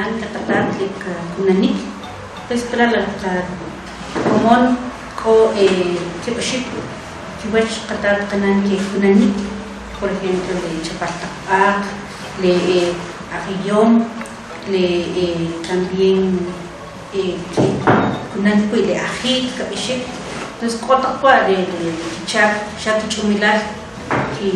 Qanan le qatat le kakunanik pues la' la qakomon k'o keb' oxib' kiwach qatat qanan kekunanik, por ejemplo le chapal taq b'aq, le ajiyom, le tambien kekunan pwi' le ajiit kab'ixik, entonces k'o taq wa' le kichaak xa' kich'umilal ki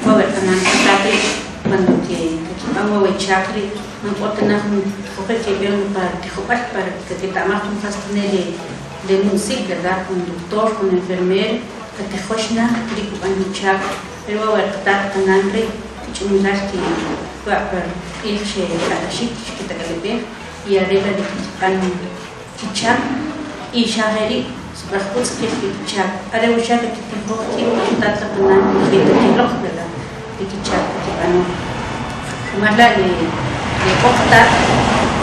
wa' we qanan qatat rii' cuando kakib'an wa' we chaak rii' man k'o ta na jun jawje' keb'e wii pa tijob'al para kaketa'maj jun jas tane' le nu'sib' verdad jun doctor, jun enfermero katijox na keri' kub'an uchaak pero wa' we qatat qanan rii' kich'umilal ki wa' pa q'iij xe'alaxik xkitak'alib'ej y are la' ri kikib'an kichaak y xa jeri' sib'alaj utz kel ri kichaak are wa xa kakitijoj kiib' ri qatat qanan keta keloq verdad ri kichaak kakib'ano rumal la' le k'o qatat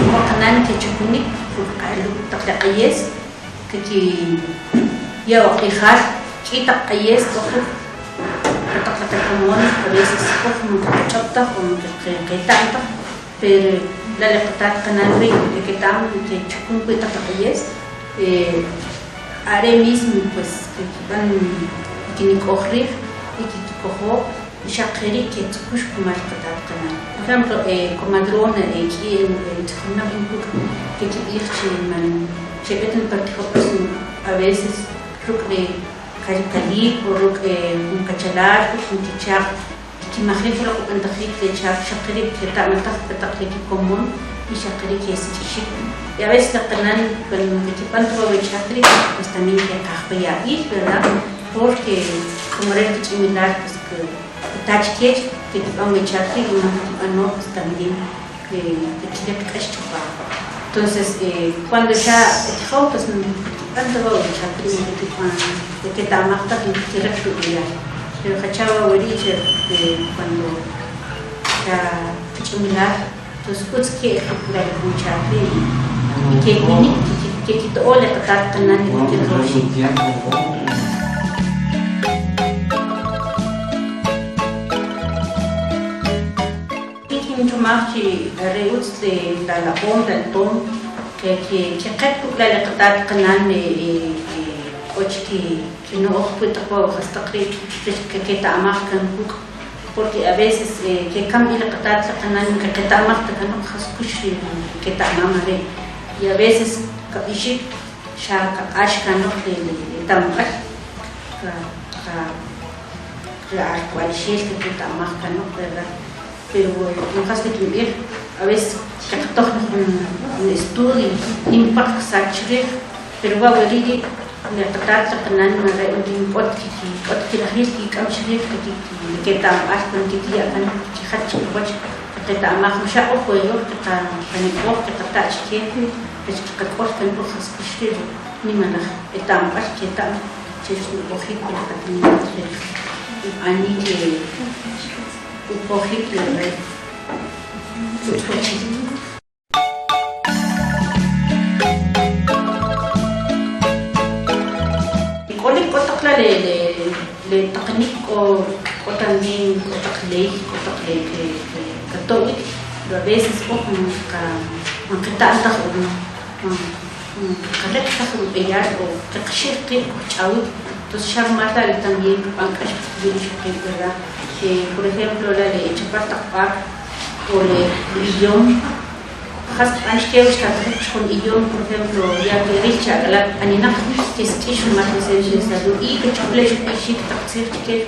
k'o qanan kechakunik ruk' taq le q'ayes kakiya' uq'ijal k'i taq q'ayes k'o ruk' pa taq la qakomon a veces k'o man qach'ob' taj o man qeta'm taj pero la' le qatat qanan rii' keta'm kechukun pwi' taq li q'ayes are' mismo pues kikib'an kinik'oj riij y kikikojo y xaq jeri' ketzukux kumal qatat qanan. Por ejemplo comadrona e k'i tzijonaq in kuk' kikib'ij chi man xeb'e ta na pa tijob'al a veces ruk' ri kaliib' o ruk' jun kachalal o jun kichaq' kikimajij loq ub'antajik le chaak xaq jeri' keta'mataj pa taq le kikomon y xaq jeri' kesik'ixik y a veces la qanan cuando man kakib'an ta wa' we chaak rii' pues también keqaj pa yab'il verdad porque como are' kich'imilal pues kita chikech kekib'an we chaak rii' y man kakib'ano pues también kikiriq k'ax chupaam. Entonces cuando xa e tijow pues man kakib'an ta wa' we chaak rii' man kaketa'maj taj man kakiriq ta ub'eyal pero jacha' wa' weri' che cuando xa kich'umilal entonces utz ke'l la jun chaak rii' y kekunik kekito'o le qatat qanan kitijowxik. Kinchomaj chi are utz le alab'om la altom keqeb' ruk' la le qatat qanan k'o chik kino'j pwi' taq wa' jastaq rii' rech kaketa'maj kan kuk' porque a veces kekam b'i le qatat la qanan qaqeta'maj ta kanoq jas kux ri keta'mam are' y a veces kab'ixik xa kaq'ax kanoq le eta'mab'al ri alk'wa'lxel kaketa'maj kanoq verdad pero man qas ta kinb'ij a veces kaqatoj na jun estudio nim pwaq kisach chiriij pero wa' weri' rii' le qatat la qanan are' k'ot k'ot kirajil kik'am chiriij keta'mb'al kan kikiya' kan kikijach chikiwach qaqeta'maj xa oj we oj qanik'oj qaqata' chikye rech qak'ol kan oj jas k'ix rii' ri nimalaj eta'mb'al keta'm chech ukojik ri qatinimit rech ub'anik ukojik ri red utzwachil. K'olik k'o taq la' le taqanik k'o k'o también k'o taq ley k'o taq le kato'wik pero a veces oj man qeta'm taj o man qariq taj rub'eyal o qaqxi'j qiib' kujch'awik entonces xa rumal la' también kib'an k'ax pa kiwi' ixoqiib' verdad por ejemplo la' le chapal taq b'aq o le iyom jas kb'an chike we xtatajik che jun iyom por ejemplo ya keril che ak'alab' aninaq kesik'ix rumal ri centro de salud y kachaple'x ub'ixik taq tziij chikech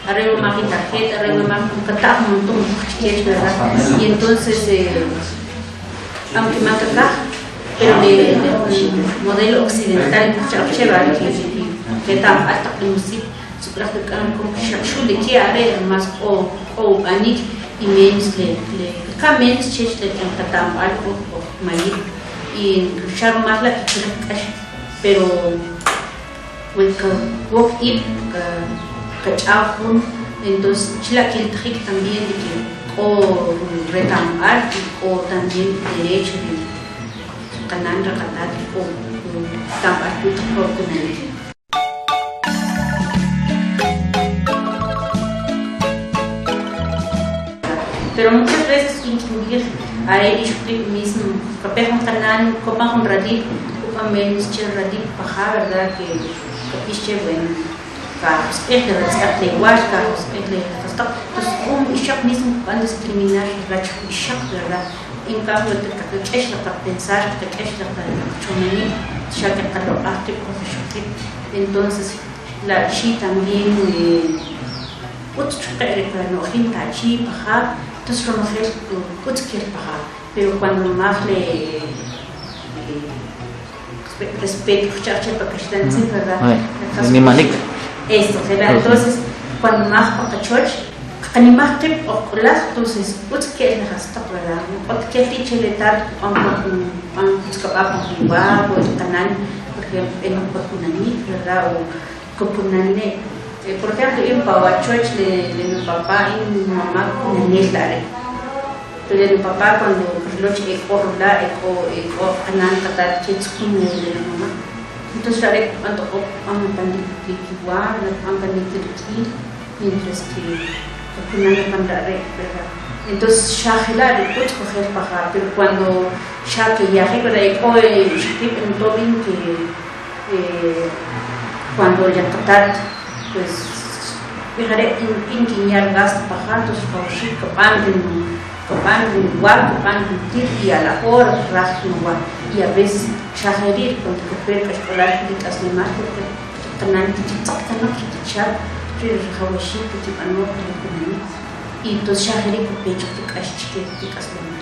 are we maj itarjeta are we maj kata'j jun montón chikech verdad y entonces aunque man kakaj pero le modelo occidental kujch'aw che va keta'mb'al taq li musik sib'alaj kak'am como xaq xu' le ke are' más k'o k'o ub'anik y menos le ka menos chech le qata'mb'al oj oj mayib' y xa rumal la' kikiriq k'ax pero we kawok ib' kach'aw jun entonces chila' kiltajik también de que k'o reta'mb'al y k'o también derecho ri qanan ri qatat k'o reta'mb'al pwi' taq kunalik. Pero muchas veces kinb'ij. Are ixoqib' mismo kape jun qanan kopan jun ralib' kub'an menos che ralib' pa ja, verdad que kab'ix che bueno kajosq'ij le ratz'yaq le wal, kajosq'ij le jastaq, entonces jun ixoq mismo kub'an discriminar rach jun ixoq, verdad. En cambio qak'ex la qapensar, qak'ex la qachomanik, xa qaloq'aj qib' oj ixoqib', entonces la achi también utz chuqe' ri qano'jin la achi pa ja, entonces ronojel utz kel pa ja, pero cuando maj le respeto qcha'j che pa kaxlan tzij, verdad. Nimanik. Eso, ¿verdad? Entonces cuando maj pa qachoch qanimaj qib' oj k'ulaj, entonces utz ke'l la jastaq, verdad. K'ot kel rii' che le tat kub'an kub'an jutzkab'a pan jun wa o el qanan, por ejemplo b'enaq pa kunanik, verdad, o kupunan ne'. Por ejemplo in pa wachoch le le nupapá y mi mamá kunanel la are'. Pero le nupapá cuando kirilo che ek'o rula' ek'o ek'o qanan qatat che tzukun le le mamá, entonces are' kub'an toq'ob' kub'an pan li kiwa, kub'an pan li kirikil, mientras que kakunan apan la are', verdad. Entonces xa jela' ri utz kujel pa ja, pero cuando xa keyajik, verdad, ek'o ixoqib' intom in que cuando le qatat pues are' in kinya' gasto pa ja, entonces rajawxiik kab'an kab'an nuwa, kab'an juntir y a la hora raj nuwa, y a veces xa jeri' cuando kape k'axk'olal pi rik'aslemaal porque qanan kitzaq kanoq ri kichaak ri rajawxiik kikib'ano pi li tinimit y entonces xa jeri' kape chaq ri k'ax chike pi k'aslemaal.